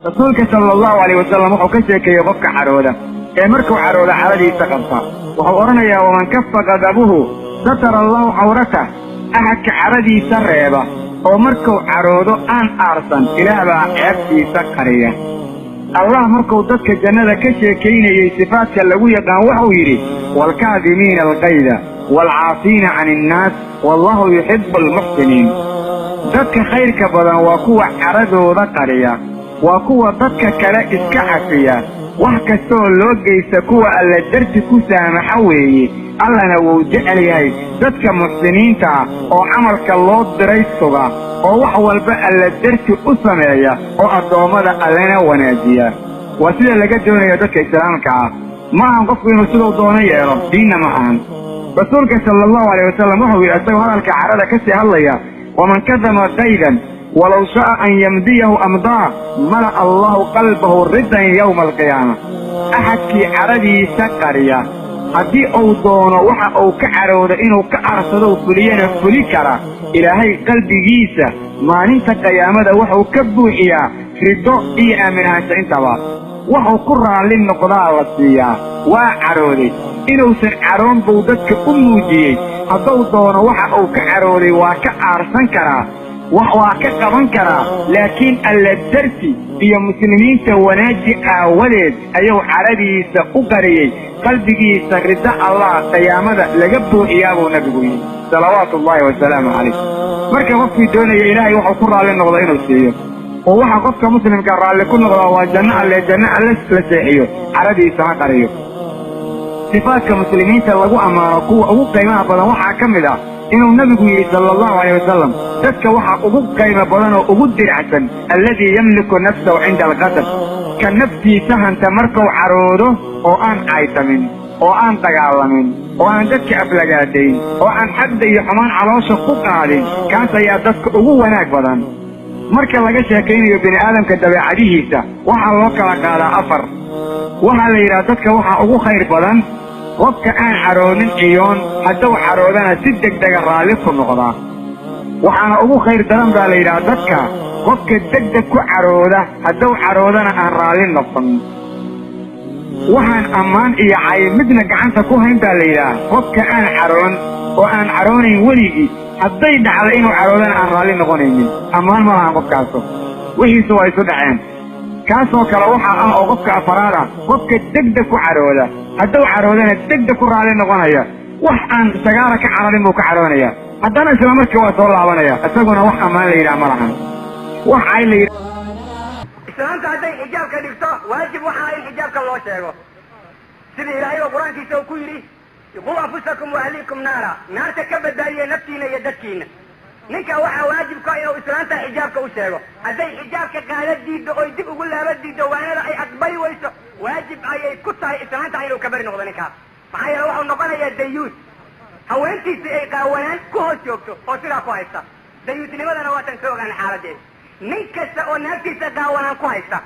Rasuulka sala Allahu calayh wasalam wuxuu ka sheekeeyey qofka carooda ee markuu carooda caradiisa qabta. Wuxuu odhanayaa: "Waman kafa qadabuhu satara Allahu cawratah." Axadka caradiisa reeba oo markuu caroodo aan aarsan, Ilaah baa ceebtiisa qariya. Allah markuu dadka jannada ka sheekaynayey sifaadka lagu yaqaan, wuxuu yidhi: "Waalkaadimiina alkayda waalcaafiina can innaas, wallahu yuxibbu almuxsiniin." Dadka khayrka badan waa kuwa caradooda qariya, waa kuwa dadka kale iska cafiya, wax kastaoo loo geysta kuwa Alla darti ku saamaxa weeye. Allana wuu jecel yahay dadka muxsiniinta ah oo camalka loo diray suga, oo wax walba Alla darti u sameeya, oo addoommada Allena wanaajiya. Waa sida laga doonayo dadka islaamka ah. Ma ahan qofku inuu siduu doono yeelo, diinna ma ahan. Rasuulka sala Allahu alayh wasalam wuxuu yidhi, isagoo hadalka carada ka sii hadlaya: "Waman kadama kaydan walow sha'a an yamdiyahu amdaa, mala'a Allahu qalbahu ridan yowma alqiyaama." Axadkii caradiisa qariya, haddii uu doono waxa uu ka carooda inuu ka aarsado fuliyana fuli kara, Ilaahay qalbigiisa maalinta qiyaamada wuxuu ka buuxiyaa rido iyo aamin ahaansha intaba. Wuxuu ku raalli noqdaa la siiyaa. Waa carooday, inuusan caroon buu dadka u muujiyey. Hadduu doono waxa uu ka carooday waa ka aarsan karaa, waa ka qaban karaa, laakiin Alla darti iyo muslimiinta wanaaji aawadeed ayuu caradiisa u qariyey. Qalbigiisa rido Allah qiyaamada laga buuxiyaa buu Nabigu yidhi, salawaatu ullaahi wasalaamu calayh. Marka qofkii doonaya Ilaahay wuxuu ku raalli noqdo inuu siiyo, oo waxa qofka muslimka raalli ku noqdaa waa janno Alle, janno Alle la seexiyo, caradiisa ha qariyo. Sifaadka muslimiinta lagu ammaano kuwa ugu qiimaha badan waxaa ka mid ah inuu Nabigu yidhi, sala Allahu calayh wasalam: "Dadka waxa ugu qiimo badan oo ugu diracsan alladii yamliku nafsahu cinda alqadab," ka naftiisa hanta markuu caroodo, oo aan caytamin, oo aan dagaalamin, oo aan dadka aflagaadayn, oo aan xagda iyo xumaan caloosha ku qaadin. Kaas ayaa dadka ugu wanaag badan. Marka laga sheekaynayo bini aadamka dabeecadihiisa, waxaa loo kala qaadaa afar. Waxaa la yidhaha dadka waxaa ugu khayr badan qofka aan caroonin ciyoon, hadduu caroodana si degdega raalli ku noqdaa. Waxaana ugu khayr daran baa la yidhaha dadka qofka degdeg ku carooda, hadduu caroodana aan raalli noqon. Waxaan ammaan iyo cay midna gacanta ku hayn baa la yidhaha qofka aan caroon oo aan caroonayn weligii, hadday dhacdo inuu caroodana aan raalli noqonaynin. Ammaan ma lahan qofkaaso, wixiisu waa isu dhaceen. Kaasoo kale waxaa ah oo qofka afaraad ah qofka degdeg ku carooda, hadduu caroodana degdeg ku raalli noqonaya. Wax aan sagaara ka cararin buu ka caroonaya, haddana isla markii waa soo laabanaya. Isaguna wax ammaan la yidhaha ma lahan, wax cay la yidhaha. Islaamta hadday xijaabka dhigto, waajib waxaa in xijaabka loo sheego, sida Ilaahay oo Qur-aankiisa uu ku yidhi: "Quu anfusakum waahliikum naara," naarta ka badbaadiye naftiina iyo dadkiina. Ninka waxaa waajibka inuu islaanta xijaabka u sheego. Hadday xijaabka qaada diiddo oy dib ugu laaba diiddo, waanada ay aqbali weyso, waajib ayay ku tahay islaanta inuu ka beri noqdo ninkaas. Maxaa yeele, waxau noqonayaa dayuus haweentiisii ay qaawanaan ku hoos joogto oo sidaa ku haysta. Dayuusnimadana waatan ka ogaana xaaladeeda. Nin kasta oo naagtiisa qaawanaan ku haysta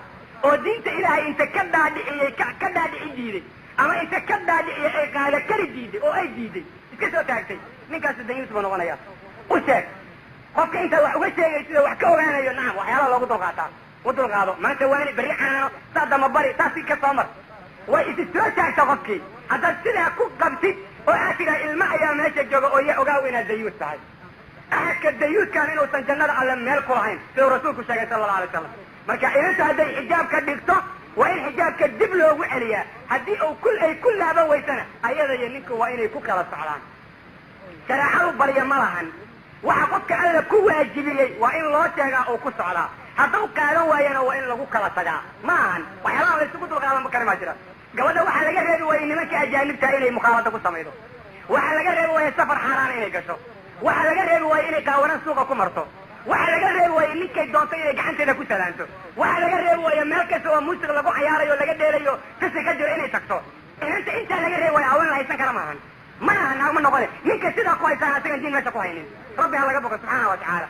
oo diinta Ilaahay inta ka dhaadhiciyey ka dhaadhici diiday, ama inta ka dhaadhiciyey ay qaada kari diiday oo ay diiday, iska soo taagtay, ninkaasi dayuus buu noqonaya. U sheeg qofka intaad wax uga sheegaysido wax ka ogaanayo. Nacam, waxyaalaha loogu dulqaataa u dulqaado. Maanta waani, berri canaano, saa dama bari, saa si ka soo mar, way isi soo taagta. Qofkii haddaad sidaa ku qabtid oo aad tidhaha ilmo ayaa meesha jooga, oo ya ogaaw inaad dayuus tahay. Axadka dayuuskaan inuusan jannada Alle meel ku lahayn, siduu Rasuulku sheegay, sala Allahu alay wasalam. Marka inanta hadday xijaabka dhigto, waa in xijaabka dib loogu celiyaa. Haddii uu ku ay ku laaban weysana, ayada iyo ninku waa inay ku kala socdaan. Shareecadu barya ma lahan. Waxa qofka Alla ku waajibiyey waa in loo sheegaa oo ku socdaa. Hadduu qaadan waayana, waa in lagu kala tagaa. Ma ahan waxyaalaha la isugu dulqaadan kari maa jira. Gabadha waxaa laga reebi waayey nimanka ajaanibtaa inay mukhaalada ku samaydo. Waxaa laga reebi waayey safar xaaraana inay gasho. Waxaa laga reebi waayey inay qaawanaan suuqa ku marto. Waxaa laga reebi waayey ninkay doonto inay gacanteeda ku salaanto. Waxaa laga reebi waaye meel kasta oo muusiq lagu cayaarayo, laga dheelayo, fisi ka jiro inay tagto. Inanta intaa laga reebi waayo haween la haysan kara maahan, mana aha, ma noqone. Ninka sidaa ku haystaan asagan diin meesha ku haynin. Rabbi ha laga boqo, subxaana wa tacaala.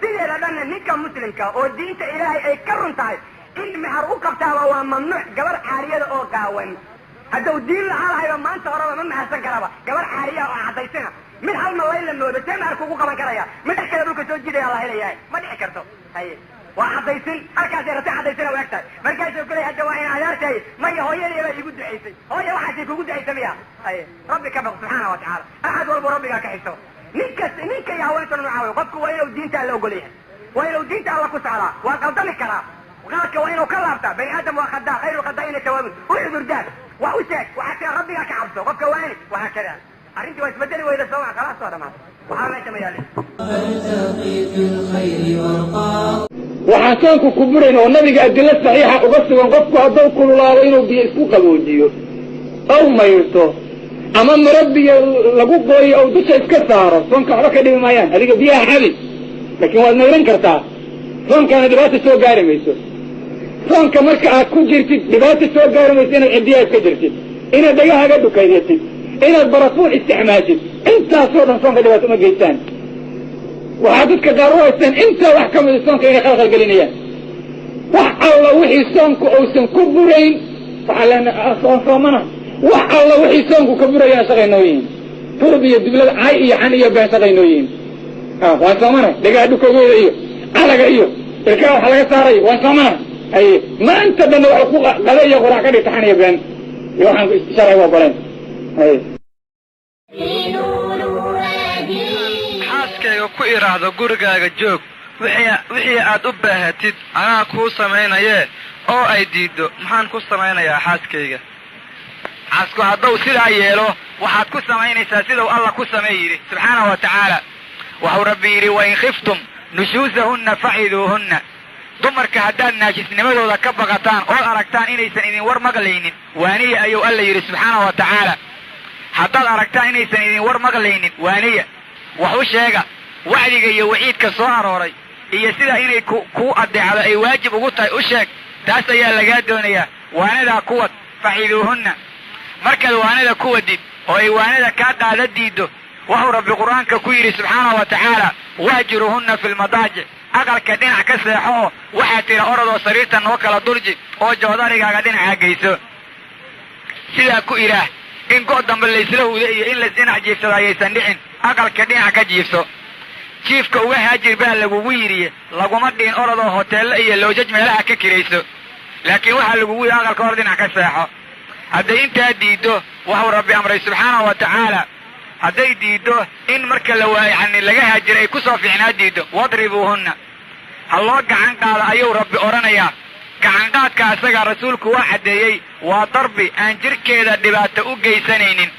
Sideeda dhanna ninka muslimka oo diinta Ilaahay ay ka run tahay in mehar u qabtaaba waa mamnuuc gabar caariyada oo qaawan. Haddau diin lahaa lahayba, maanta horeba ma mehersan karaba gabar caariya oo cadaysina. Mid hal malay la moodo see meher kugu qaban karaya? Mid dhex kale dhulka soo jidaya la helayahay, ma dhici karto. Haye. Waa caddaysin halkaasay rabta caddaysina u eg tahay. Markaasuu ku leey hadda waa in adeertay maya, hooyadii baa iigu ducaysay. Hooya waxaasay kugu ducaysa miya? Haye, Rabbi ka baq subxaana wa tacaala. Axad walbu Rabbigaa ka xiso. Ninkas ninka iyo haweentuna nucaa wey. Qofku waa inuu diinta Alla ogol yahay, waa inuu diinta Alla ku socdaa. Waa qaldami karaa, qaladka waa inuu ka laabtaa. Bani aadam waa khadaa, khayru khadaa'ina tawaabun. U cudurdaar, waa u sheeg, waxaa tira Rabbigaa ka cabso, qofka waani wahaa kada. Arrintii waa isbedeli weyda sooma? Khalaas, soo dhamaatay, waxaa meesha ma yaalin. ألتقي في الخير وارقى. Waxaan soonku ku burayn oo Nabiga adilo saxiixa uga sugan, qofku hadduu kululaado inuu biyo isku qaboojiyo ow mayrto ama maro biyo lagu qooyo ou dusha iska saaro, soonka waxba ka dhimi maayaan. Adiga biyaha xabi, laakiin waad mayran kartaa, soonkaana dhibaata soo gaari mayso. Soonka marka aad ku jirtid dhibaata soo gaari mayso inaad ciddiyaha iska jirtid, inaad dhagahaga dhukaysatid, inaad barafuun isticmaashid, intaasoo dhan soonka dhibaato uma geystaan. Waxaa dadka qaar u haystaan intaa wax ka mida soonka inay khalkhal gelinayaan. Wax alla wixii soonku uusan ku burayn waxaan leenahay soon soomana. Wax alla wixii soonku ka burayana shaqay noo yihiin. Turub iyo dublada, cay iyo xan iyo been shaqay noo yihiin. Waan soomana. Dhegaha dhukagooda iyo calaga iyo ilkaha wax laga saarayo, waan soomana. Haye, maanta dhanna wax ku qada iyo qurac ka dhigta xan iyo been iyo waxaan sharciga ogoleen. Haye. Xaaskayga ku idhaahdo gurigaaga joog, wixii aad u baahatid anaa kuu samaynayee, oo ay diiddo, maxaan ku samaynayaa xaaskayga? Xaasku hadduu sidaa yeelo, waxaad ku samaynaysaa sidau Alla ku samey yidhi subxaanahu wa tacaala. Waxuu Rabbi yidhi: "Wain khiftum nushuusahunna faciduuhunna." Dumarka haddaad naashisnimadooda ka baqataan ood aragtaan inaysan idin war maqlaynin, waaniya ayuu Alla yidhi subxaanahu wa tacaala. Haddaad aragtaan inaysan idin war maqlaynin, waaniya, wax u sheega. Wacdiga iyo waciidka soo arooray iyo sida inay ku kuu addeecdo ay waajib ugu tahay u sheeg. Taas ayaa lagaa doonayaa. Waanadaa kuwad, faciduuhunna. Markaad waanada ku wadid oo ay waanada kaa qaada diiddo, wuxuu Rabbi Qur-aanka ku yidhi subxaanahu wa tacaala: "Wahjuruhunna fi lmadaajic." Aqalka dhinac ka seexo oo waxaad tira orodoo sariirta noo kala durji oo joodarigaaga dhinacaa geyso. Sidaa ku idhaah. In go' dambe laysla huda iyo in lays dhinac jiifsado ayaysan dhicin. Aqalka dhinac ka jiifso, jiifka uga haajir baa lagugu yidhiye. Laguma dhihin orodoo hoteello iyo loojaj meelaha ka kirayso, laakiin waxaa lagugu yidhi aqalka hor dhinac ka seexo. Hadday intaa diiddo, waxuu Rabbi amray subxaanahu wa tacaala, hadday diiddo in marka la waa yacni laga haajiro ay ku soo fiicnaa diiddo, "wadribuuhunna", ha loo gacan qaado ayuu Rabbi odhanayaa. Gacanqaadka isagaa Rasuulku waa caddeeyey, waa darbi aan jirkeeda dhibaato u geysanaynin.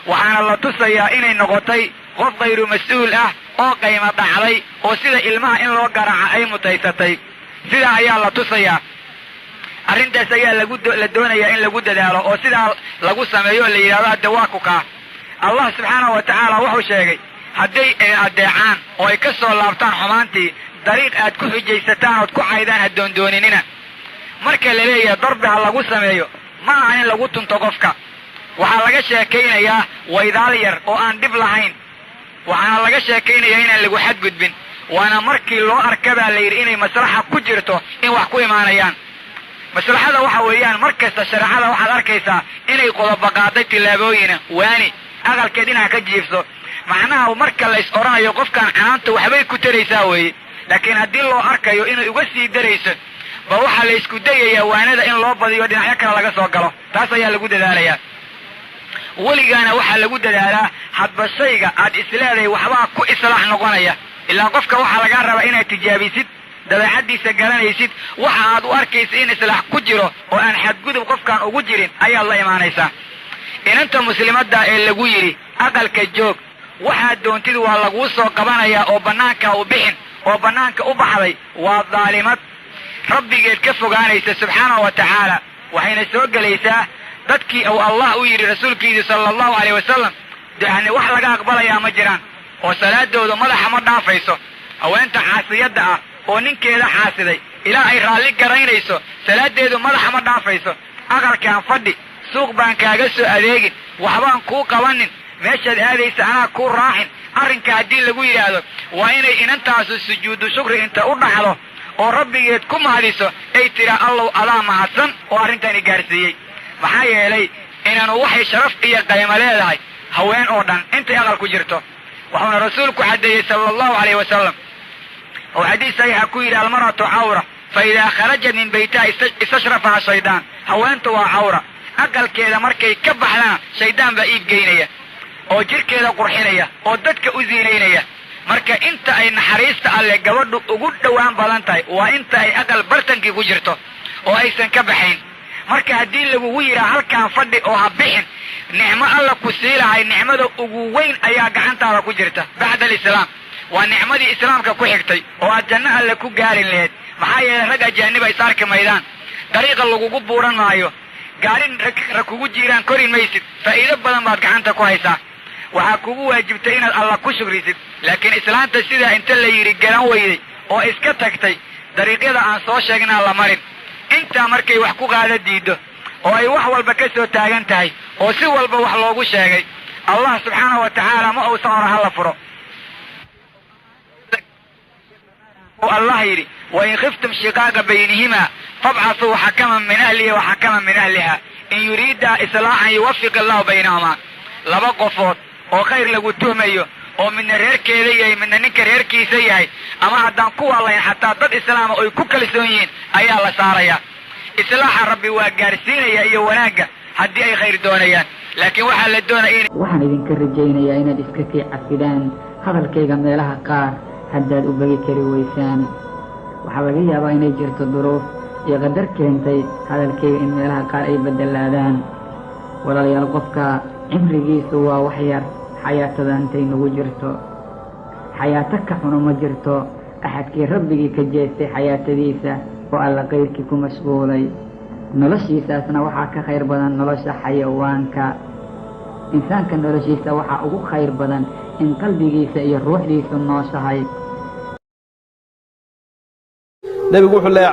Waxaana la tusayaa inay noqotay qof khayru mas-uul ah oo qaymo dhacday oo sida ilmaha in loo garaaca ay mutaysatay. Sidaa ayaa la tusayaa. Arrintaas ayaa lagu la doonayaa in lagu dadaalo oo sidaa lagu sameeyo oo la yidhahdo hadda waa ku kaa. Allah subxaanahu wa tacaala wuxuu sheegay hadday addeecaan oo ay ka soo laabtaan xumaantii, dariiq aad ku xujaysataan ood ku caydaan ha doondooninina. Marka la leeyahay darbi ha lagu sameeyo, ma aha in lagu tunto qofka. Waxaa laga sheekaynayaa waydaal yar oo aan dhib lahayn, waxaana laga sheekaynayaa inaan lagu xadgudbin. Waana markii loo arka baa la yidhi inay maslaxa ku jirto, in wax ku imaanayaan. Maslaxada waxa weeyaan, mar kasta shareecada waxaad arkaysaa inay qodobaqaaday tillaabooyina. Waani, aqalkee dhinaca ka jiifso, macnaha marka la is odhanayo qofkan canaanta waxbay ku taraysaa weeye. Laakiin haddii loo arkayo inay uga sii darayso, ba waxaa la isku dayayaa waanada in loo badiyo, dhinacyo kale laga soo galo. Taas ayaa lagu dadaalayaa. Weligaana waxaa lagu dadaalaa hadba shayga aad isleedahay waxbaa ku islaax noqonaya. Ilaa qofka waxaa lagaa rabaa inaad tijaabisid, dabeecaddiisa garanaysid. Waxa aad u arkaysa in islaax ku jiro oo aan xadgudub qofkaan ugu jirin ayaad la imaanaysaa. Inanta muslimadda ee lagu yidhi aqalka joog, waxaad doontid waa laguu soo qabanayaa oo bannaanka u bixin, oo bannaanka u baxday, waa daalimad Rabbigeed ka fogaanaysa subxaanahu wa tacaala. Waxayna soo gelaysaa dadkii uu Allah u yidhi rasuulkiisu sala allahu aleyh wasalam, yani wax laga aqbalayaa ma jiraan oo salaadooda madaxa ma dhaafayso. Haweenta caasiyadda ah oo ninkeeda xaasiday, ilaa ay raalli garaynayso salaadeedu madaxa ma dhaafayso. Aqalkaan fadhi, suuq baan kaaga soo adeegin, waxbaan kuu qabanin, meeshaad aadaysa anaa kuu raacin, arrinka haddii lagu yidhaahdo, waa inay inantaasu sujuudu shukri inta u dhacdo oo Rabbigeed ku mahadiso, ay tiraa: "Allow, adaa mahadsan oo arrintan i gaarsiiyey." Maxaa yeelay inaanu waxay sharaf iyo qaymo leedahay haween oo dhan intay aqal ku jirto. Wuxuuna Rasuulku caddeeyey sala allahu alayh wasalam Oo xadiis saxiixa ku yidhi: المرأة عورة، فإذا خرجت من بيتها استشرفها الشيطان. Haweentu waa cawra, aqalkeeda markay ka baxdana shaydaan baa iib geynaya oo jirkeeda qurxinaya oo dadka u ziinaynaya. Marka inta ay naxariista alle gabadhu ugu dhowaan badan tahay waa inta ay aqal bartankii ku jirto oo aysan ka baxayn. Marka haddii lagugu yidhaha halkaan fadhi oo ha bixin, nicmo alla ku sii lahay, nicmada ugu weyn ayaa gacantaada ku jirta بعد الإسلام. Waa nicmadii islaamka ku xigtay oo aad janno alle ku gaari laheyd. Maxaa yeelay, rag ajaaniba is arki maydaan, dariiqa lagugu buuran maayo, gaarin rag kugu jiiraan kori maysid. Faa'iido badan baad gacanta ku haysaa. Waxaa kugu waajibtay inaad alla ku shukrisid. Laakiin islaanta sidaa inta la yidhi garan weyday oo iska tagtay, dariiqyada aan soo sheegnaa la marin. Intaa markay wax ku qaada diiddo oo ay wax walba ka soo taagan tahay oo si walba wax loogu sheegay, Allah subxaanahu wa tacaala ma uusan oran hala furo. Allah yidhi: وإن خفتم شقاق بينهما فابعثوا حكما من أهله وحكما من أهلها، إن يريدا إصلاحا يوفق الله بينهما. Laba qofood oo khayr lagu tuhmayo oo midna reerkeeda yahay, midna ninka reerkiisa yahay, ama haddaan ku waalayn xataa dad islaama oy ku kalsoon yihiin ayaa la saarayaa. Islaaxa Rabbi waa gaarsiinaya iyo wanaagga haddii ay khayr doonayaan, laakiin waxaa la doonaya in Waxaan idinka rajaynayaa inaad iska kii cafidaan hadalkayga meelaha qaar haddaad u begi kari weysaan. Waxaa laga yaabaa inay jirto duruuf iyo qadar keentay hadalkayga in meelaha qaar ay bedelaadaan. Walaalayaal, qofka cimrigiisu waa wax yar. Xayaatada intay nagu jirto, xayaato ka xuno ma jirto. Axadkii Rabbigii ka jeestay xayaatadiisa oo Alla kayrkii ku mashquulay, noloshiisaasna waxaa ka khayr badan nolosha xayawaanka. Insaanka noloshiisa waxaa ugu khayr badan in qalbigiisa iyo ruuxdiisu nooshahay. Nebigu wuxuu leeyahay.